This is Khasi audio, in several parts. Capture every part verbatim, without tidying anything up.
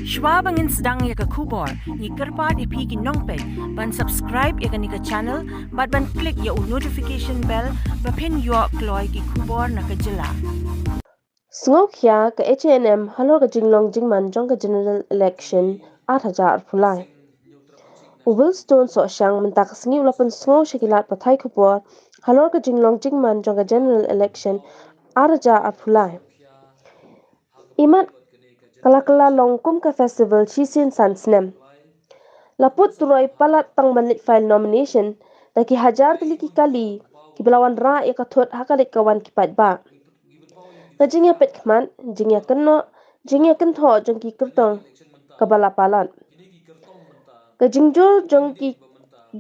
Shwa ba ngin sdang ïa ka khubor, ngi kyrpad ïa phi ki nongpeit ban subscribe ïa kane ka channel bad ban click ïa u notification bell ba phin ïoh kloi ki khubor na ka jylla. Sngewkhia ka H A N M halor ka jinglong jingman jong ka general election ar hajar arphew lai. U Wilstone Sohshang mynta ka sngi u la pynsngew sha ki lad pathai khubor halor ka jinglong jingman jong ka general election ar hajar arphew lai. Imat ka la kylla long kum ka festival shisien san snem. La put turoi palat tang ban leit file nomination da ki hajar tylli ki kali kiba la wanrah ïa ka thut ha ka leit ka wan ki paidbah. Ka jingïapeit khmat, jingïakynnoh, jingïakynthoh jong ki kyrtong kaba la palat. Ka jingjur jong ki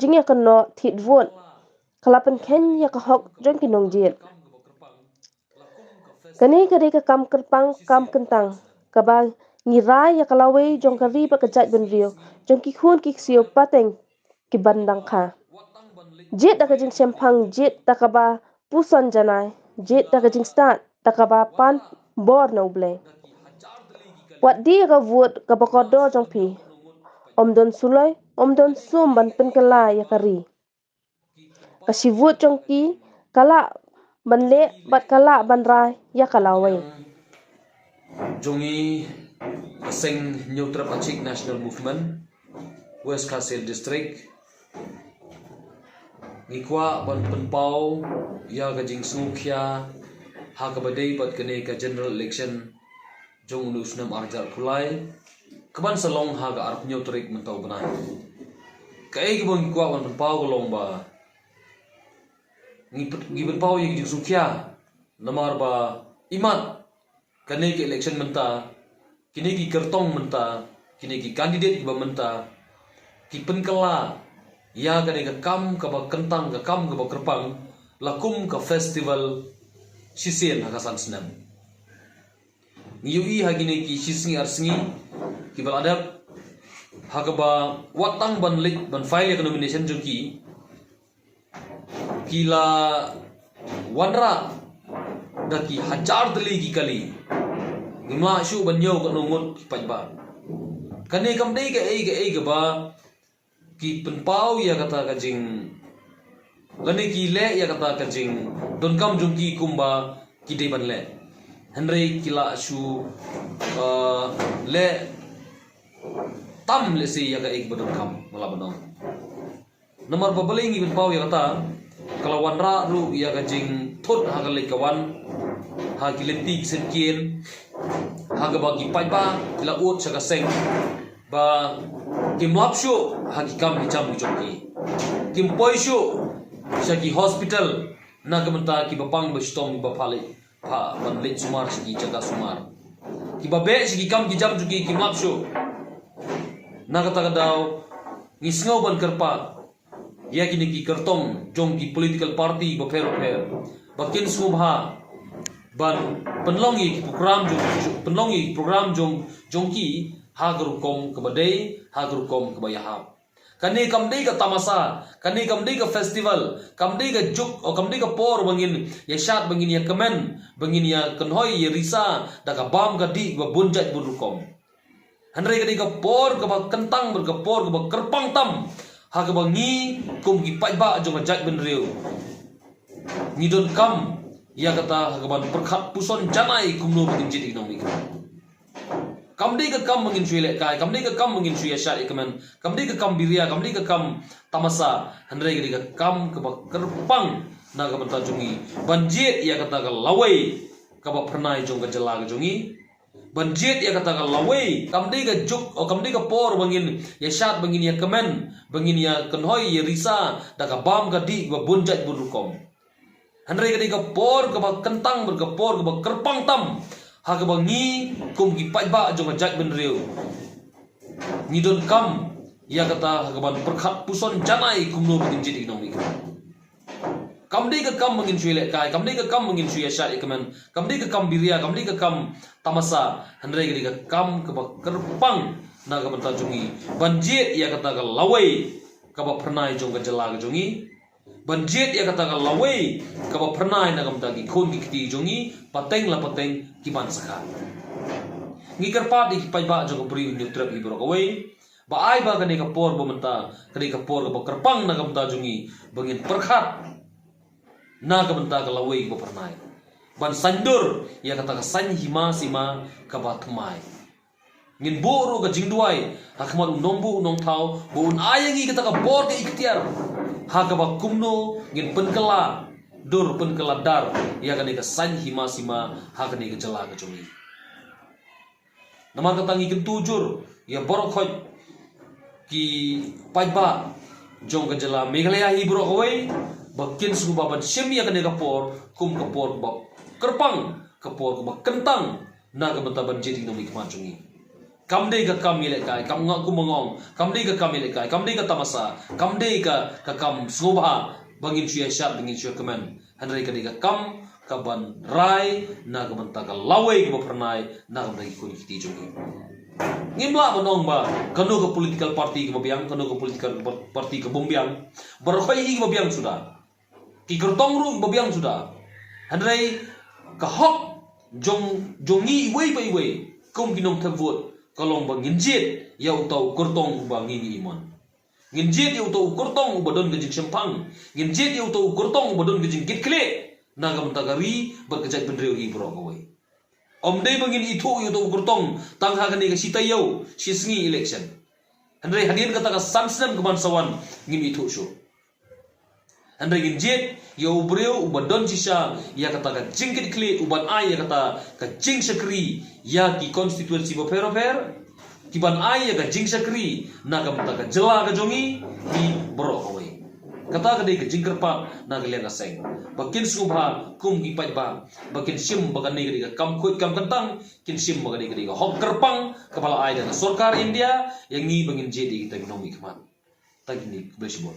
jingïakyndit vote ka la pynkheiñ ïa ka hok jong ki nongjied. Kane ka dei ka kam kyrpang, kam kyntang kaba ngi rai ïa ka lawei jong ka ri bad ka jaitbynriew, jong ki khun ki ksiew pateng ki ban dang kha. Jied da ka jingshemphang, jied da kaba puson janai, jied da ka jingstad da kaba pan bor na U Blei. Wat die ïa ka vote kaba kordor jong phi. Ym don suloi, ym don sum ban pynkylla ïa ka ri. Ka shi vote jong ki ka lah ban leh bad ka lah ban rai ïa ka lawei. Jong ngi ka seng Hynñiewtrep Achik National Movement, West Khasi Hills District, ngi kwah ban pynpaw ïa ka jingsngewkhia ha kaba dei bad kane ka general election jong une u snem ar hajar arphew lai, kaban sa long ha ka arphew hynñiew tarik mynta u bnai. Kaei kaba ngi kwah ban pynpaw ka long ba ngi pyn-, ngi pynpaw ïa ka jingsngewkhia, namar ba imat kane ka election mynta, kine ki kyrtong mynta, kine ki candidate kiba mynta ki pynkylla ïa kane ka kam kaba kyntang, ka kam kaba kyrpang la kum ka festival shisien ha ka san snem. Ngi ïohi ha kine ki shi sngi ar sngi kiba la dep, ha kaba wat tang ban leit ban file ïa ka nomination jong ki, ki la wanrah da ki hajar tylli ki kali. Ngim lah shuh ban ñiew katno ngut ki paidbah. Kane kam dei kaei kaei kaba ki pynpaw ïa kata ka jing, lane ki leh ïa kata ka jingdonkam jong ki kumba ki dei ban leh. Hynrei ki lah shu, uh, leh tam lehse ïa kaei kaba donkam, nga lah ban ong. Namar ba balei ngi pynpaw ïa kata, ka la wanrah ruh ïa ka jingthut ha ka leit ka wan, ha ki lynti ki syngkien, ha kaba ki paidbah ki la ud sha ka seng ba kim lap shuh ha ki kam ki jam ki jong ki. Kim poi shuh sha ki hospital na ka bynta kiba pang ba shitom ba pha leit, pha ban leit sumar sha ki jaka sumar. Kiba beh sha ki kam ki jam jong ki kim lap shuh. Na kata ka daw ngi sngew ban kyrpad ïa kine ki kyrtong jong ki political party bapher bapher ba kin sngewbha ban pynlong ïa ki program jong, pynlong ïa ki program jong, jong ki ha ka rukom kaba dei, ha ka rukom kaba ïahap. Kane kam dei ka tamasa, kane kam dei ka festival, kam dei ka juk, o kam dei ka por ba ngin ïashad, ba ngin ïakmen, ba ngin ïakynhoi ïarisa da ka bam ka dih ba bun jait bun rukom. Hynrei ka dei ka por kaba kyntang bad ka por kaba kyrpang tam ha kaba ngi kum ki paidbah jong ka jaitbynriew ngi donkam ïa kata ha kaban pyrkhat puson janai kumno ba ngin jied ïa ki nongmihkhmat. Kam dei ka kam ba ngin shu ïalehkai, kam dei ka kam ba ngin shu ïashad ïakmen, kam dei ka kam biria, kam dei ka kam tamasa, hynrei ka dei ka kam kaba kyrpang na ka bynta jong ngi ban jied ïa kata ka lawei kaba phyrnai jong ka jylla ka jong ngi. Ban jied ïa kata ka lawei, kam dei ka juk, o kam dei ka por ba ngin ïashad, ba ngin ïakmen, ba ngin ïakynhoi ïarisa da ka bam ka dih ba bun jait bun rukom. Hynrei ka dei ka por kaba kyntang bad ka por kaba kyrpang tam ha kaba ngi kum ki paidbah jong ka jaitbynriew ngi donkam ïa kata ha kaban pyrkhat puson janai kumno ba ngin jied ïa ki nongmihkhmat. Kam dei ka kam ba ngin shu ïalehkai, kam dei ka kam ba ngin shu ïashad ïakmen, kam dei ka kam biria, kam dei ka kam tamasa, hynrei ka dei ka kam kaba kyrpang na ka bynta jong ngi ban jied ïa kata ka lawei kaba phyrnai jong ka jylla ka jong ngi, ban jied ïa kata ka lawei kaba phyrnai na ka bynta ki khun ki kti jong ngi pateng la pateng kiban sa kha. Ngi kyrpad ïa ki paidbah jong ka Bri u Hynñiewtrep hi baroh kawei ba ai ba kane ka por ba mynta ka dei ka por kaba kyrpang na ka bynta jong ngi ba ngin pyrkhat na ka bynta ka lawei kaba phyrnai ban saiñdur ïa kata ka saiñ hima sima kaba thymmai. Ngin buh ruh ka jingduwai ha khmat u Nongbuh u Nongthaw ba un ai ïa ngi kata ka bor ka iktiar ha kaba kumno ngin pynkylla dur pynkylla dar ïa kane ka saiñ hima sima ha kane ka jylla ka jong ngi. Namar kata ngi kyntu jur ïa baroh khoit ki paidbah jong ka jylla Meghalaya hi baroh kawei ba kin sngewbha ban shim ïa kane ka por kum ka por kaba kyrpang, ka por kaba kyntang na ka bynta ban jied ïa ki nongmihkhmat jong ngi. Kam dei ka kam ïalehkai, kam nga kum nga ong, kam dei ka kam ïalehkai, kam dei ka tamasa, kam dei ka ka kam sngewbha ba ngin shu ïa shad ba ngin shu ïa kmen. Hynrei ka dei ka kam kaban rai na ka bynta ka lawei kaba phyrnai na ka bynta ki khun ki kti jong ngi. Ngim lah ban ong ba kano ka political party kaba biang, kano ka political party kaba ym biang. Baroh hi kaba biang suda. Ki kyrtong ruh ba biang suda. Hynrei ka hok jong jong ngi iwei pa iwei kum ki nongthep vote ka long ba ngin jied ïa uta u kyrtong uba ngi ngi imon. Ngin jied ïa uta u kyrtong uba don ka jingshemphang. Ngin jied ïa uta u kyrtong uba don ka jingkitkhlieh na ka bynta ka ri bad ka jaitbynriew hi baroh kawei. Ym dei ba ngin ithuh ïa uta u kyrtong tang ha kane ka shi taïew shi sngi election. Hynrei hadien kata ka san snem ka ban sa wan ngim ithuh shuh. Hynrei ngin jied ïa u briew uba don shisha ïa kata ka jingkitkhlieh uban ai ïa kata ka jingshakri ïa ki constituency bapher bapher kiban ai ïa ka jingshakri na ka bynta ka jylla ka jong ngi hi baroh kawei. Kata ka dei ka jingkyrpad na ka liang ka seng ba kin sngewbha kum ki paidbah ba kin shim ba kane ka dei ka kam khuid kam kyntang, kin shim ba kane ka dei ka hok kyrpang kaba la ai da ka sorkar India ïa ngi ba ngin jied ïa kita ki nongmihkhmat. Tang kine, khublei shibun.